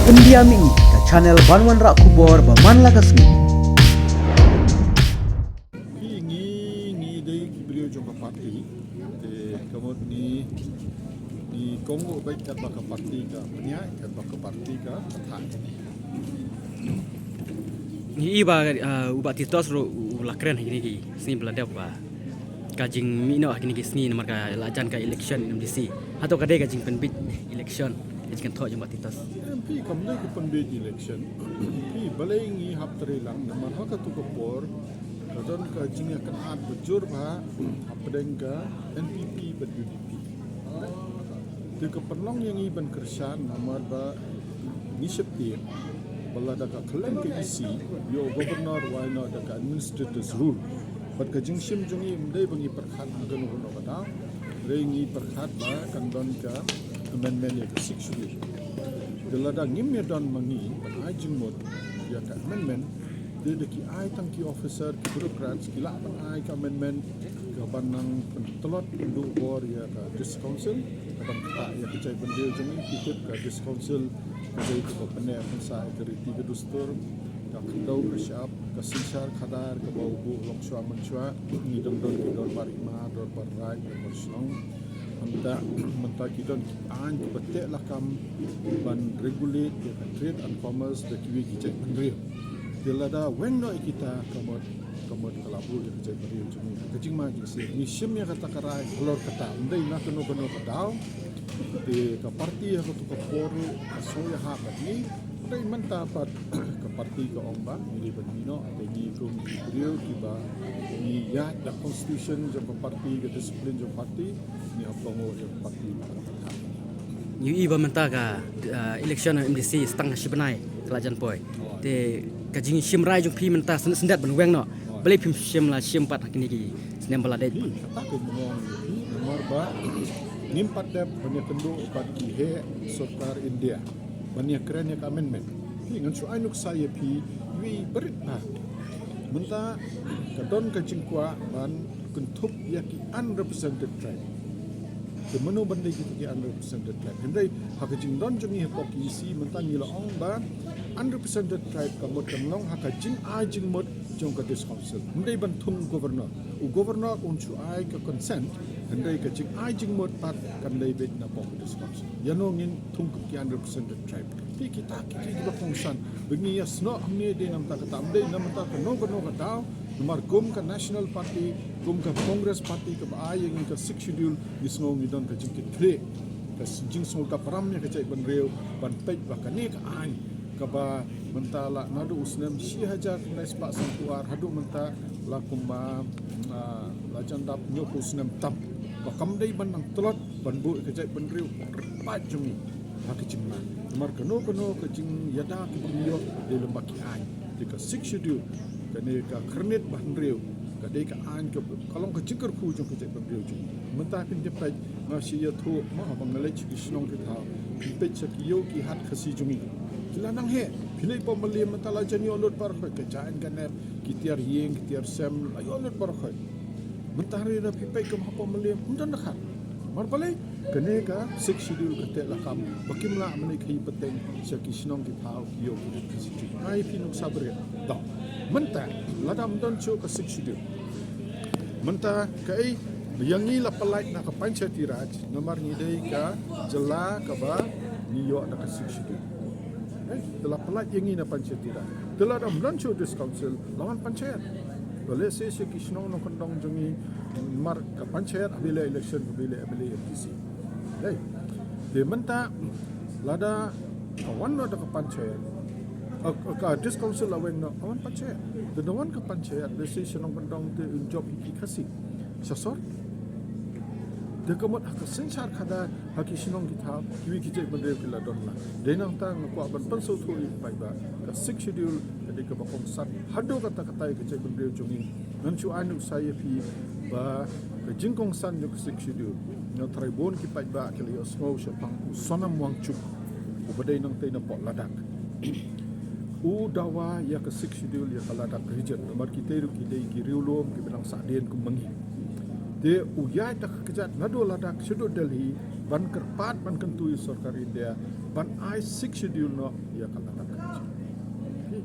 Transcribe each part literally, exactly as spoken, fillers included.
India Mih, ka channel ban wanrah khubor ba man la ka sngi. Ngi, ngi, ngi dei ki briew jong ka party. Te ka mut ngi, ngi kohnguh beit katba ka party ka pynïaid, katba ka party ka pynthah. Ngi i ba, uh, u Bah Titos ruh u la kren ha kine ki sngi ba la dep ba ka jingmih noh ha kine ki sngi namar ka la jan ka election M D C. Hato ka dei ka jingpynbit election, ka jingkynthoh jong Bah Titos? Em, phi, kam dei ka pynbit election. Phi, balei ngi hap trei lang namar ha katu ka por ka don ka jingïakynad ba jur bha hapdeng ka N P P bad U D P. Te ka pynlong ïa ngi ban kyrshan namar ba ngi sheptieng ba lada ka khlem ka E C, ïoh u governor, why not da ka administrator's rule. Bad ka jingshim jong ngi ym dei ba ngi pyrkhat ha kano kano ka daw, hynrei ngi pyrkhat ba kan don ka amendment ïa ka Sixth Schedule. Te lada ngim ïa don ma ngi ban ai jingmut ïa ka amendment, te da ki ai tang ki officer, ki bureaucrats ki lah ban ai ka amendment ka ban nang pyntlot pynduh bor ïa ka District Council, ka ban ktah ïa ka jaitbynriew jong ngi. Ki tip ka District Council ka dei kaba pynneh pynsah ïa ka riti ka dustur, ka khyndew ka shyiap, ka synshar khadar kaba u buh longshuwa mynshwa. Ngi dang don ki dorbar hima, dorbar raid, dorbar shnong. Mynta, mynta ki don ki aiñ kiba teh lakam ban regulate ïa ka trade and commerce da kiwei ki jaitbynriew. Te lada weng noh ïa kita, ka mut, ka mut ka la buh ïa ka jaitbynriew jong ngi ha ka jingma jingsih. Ngi shim ïa kata ka rai halor kata, ym dei na kano kano ka daw. Te ka party ha katu ka por ruh ka sngewhap bad ngi. Hynrei mynta pat ka party ka ong ba ngi dei ban mih noh, te ngi kum ki briew kiba ngi ïaid da constitution jong ka party, ka discipline jong party, ngi hap kohnguh ïa ka party. Ngi i ba mynta ka, uh, election M D C stang shi bnai ka la jan poi. Te ka jingshim rai jong phi mynta sngewsyndet ban weng noh. Balei phim shym la shim pat ha kine ki snem ba la dep? Phi, kata ka mut, phi, namar ba ngim pat dep ban ïakynduh bad ki heh sorkar India ban ïakren ïa ka amendment. Phi, ngan shu ai nuksa ïa phi iwei i barit bha. Mynta ka don ka jingkwah ban kynthup ïa ki unrepresented tribe. Te mano ban dei kita ki unrepresented tribe? Hynrei ha ka jingdon jong ngi hapoh ka E C mynta ngi la ong ba unrepresented tribe ka mut kan long ha ka jingai jingmut jong ka District Council. Ym dei ban thung u Governor. U Governor un shu ai ka consent, hynrei ka jingai jingmut pat kan dei beit na pdeng ka District Council. Ïa no ngin thung kum ki unrepresented tribe? Phi, kita ki, ki, kiba kongsan. Ba ngi ïa snoh hangne dei namar kata, ym dei namar kano kano ka daw. Namar kum ka National Party, kum ka Congress Party kaba ai ïa ngi ka Sixth Schedule, ngi sngew ngi don ka jingkitkhlieh, ka s-, jingsngewthuh param ïa ka jaitbynriew ban peit ba kane ka aiñ kaba mynta la naduh u snem shi hajar khyndai spah sanphew ar haduh mynta la kumba, ah, la jan dap hynñiewphew snem tam, ba kam dei ban nang tlot ban buh ïa ka jaitbynriew, ka paid jong ngi ha ka jingma. Namar kano kano ka jingïada kiba ngi ïoh dei lyngba ki aiñ. Te ka Sixth Schedule, kane ka khyrnit ba hynriew, ka dei ka aiñ ka, ka long ka jingkyrkhu jong ka jaitbynriew jong ngi. Mynta phin ïa peit, nga shu ïathuh mo, haba nga leit sha ki shnong ki thaw, phin peit sha ki ïew ki hat Khasi jong ngi, ki la nang heh. Phi leit hapoh Mylliem mynta la jan ïoh lut baroh khoit, ka jaiñ ka nep, ki tiar ïing ki tiar sem la ïoh lut baroh khoit. Mynta hynrei lada phi peit kum hapoh Mylliem ym don da khat. Namar balei? Kane ka Sixth Schedule ka teh lakam ba kim lah ban ïa khaïi pateng sha ki shnong ki thaw, ki ïew ki hat Khasi jong ngi. Ai phi nuksa bret. Dang mynta lada ym don shuh ka Sixth Schedule, mynta kaei, ïa ngi la pyllait na ka Panchayati Raj namar ngi dei ka jylla kaba ngi ïoh da ka Sixth Schedule. Eh, te la pyllait ïa ngi na Panchayati Raj. Te lada ym don shuh District Council, la wan Panchayat. Te lehse sha ki shnong nongkyndong jong ngi, namar ka Panchayat haba ïaleh election, haba ïaleh M L A, M D C. Dei. Te mynta lada ka wan noh da ka Panchayat, eh, ka District Council la weng noh, la wan Panchayat. Te lada wan ka Panchayat, lehse sha nongkyndong te un jop hi ki Khasi sha sor. Te ka mut ha ka synshar khadar, ha ki shnong ki thaw, kiwei ki jaitbynriew ki la don lang. Dei nangta nga kwah ban pynsngewthuh ïa ki paidbah, ka Sixth Schedule ka dei kaba kongsan haduh katta katta ïa ka jaitbynriew jong ngi. Ngan shu ai nuksa ïa phi ba ka jingkongsan jong ka Sixth Schedule, nga tharai bun ki paidbah ki la ïohsngew shaphang u Sonam Wangchuk, uba dei nangtei na pdeng Ladakh. U dawa ïa ka Sixth Schedule ïa ka Ladakh region, namar kitei ruh ki dei ki riewlum kiba nang sahdien kum ma ngi. Te u ïaid da ka kjat naduh Ladakh shaduh Delhi ban kyrpad ban kyntu ïa sorkar India ban ai Sixth Schedule noh ïa ka Ladakh. Te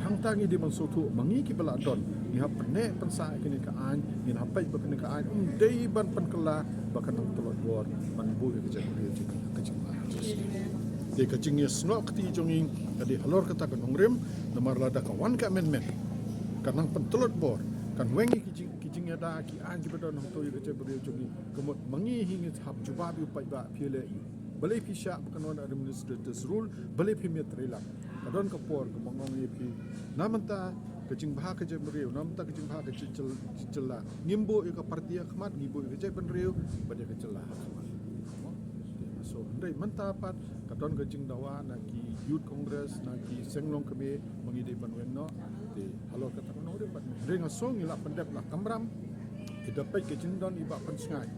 hangta ngi dei ban sngewthuh ma ngi kiba la don, ngi hap pynneh pynsah ïa kane ka aiñ, ngi hap peit ba kane ka aiñ ym dei ban pynkylla ba kan nang tlot bor ban buh ïa ka jaitbynriew jong ngi ha ka jingma. Te ka jingïasnoh kti jong ngi ka dei halor kata ka nongrim, namar lada ka wan ka amendment kan nang pyntlot bor, kan weng ïa ki jing, ki jingïada ki aiñ kiba don hangto ïa ka jaitbynriew jong ngi. Ka mut ma ngi hi ngi hap jubab ïa u paidbah, phi leh ïa u. Balei phi shah ba kan wan Administrator's Rule, balei phim ïatreilang? Ka don ka por kaba nga ong ïa phi, na mynta ka jingbha ka jaitbynriew, na mynta ka jingbha ka jylla, ngim buh ïa ka party ha khmat, ngi buh ïa ka jaitbynriew bad ïa ka jylla ha khmat. So hynrei mynta pat ka don ka jingdawa na ki Youth Congress, na ki seng longkmie, ba ngi dei ban weng noh. Te halor kata ka nongrim pat, hynrei nga sngew ngi la pyndep la kamram. Ïa da peit ka jingdon i Bah Pynshngaiñ,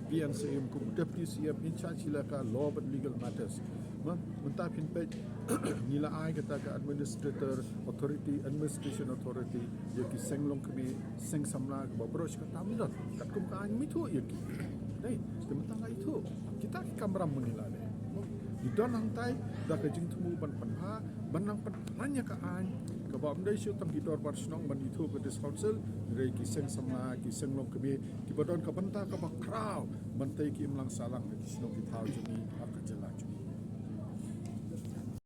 P N C M, kum Deputy C M in charge ïalaka Law bad Legal Matters. Mynta phin peit ngi la ai kata ka Administrator Authority, Administration Authority ïa ki seng longkmie, seng samla kiba baroh shi katta, mynta katkum ka aiñ ngim ithuh ïa ki. Te mynta nga ithuh kita ki kamram ba ngi la leh. Ngi don hangtai da ka jingthmu ban pynbha, ban nang pynplan ïa ka aiñ kaba ym dei shuh tang ki dorbar shnong ban ithuh ka District Council, hynrei ki seng samla, ki seng longkmie kiba don ka bynta kaba khraw ban tei ki imlang sahlang ha ki shnong ki thaw jong ngi ha ka jylla jong ngi.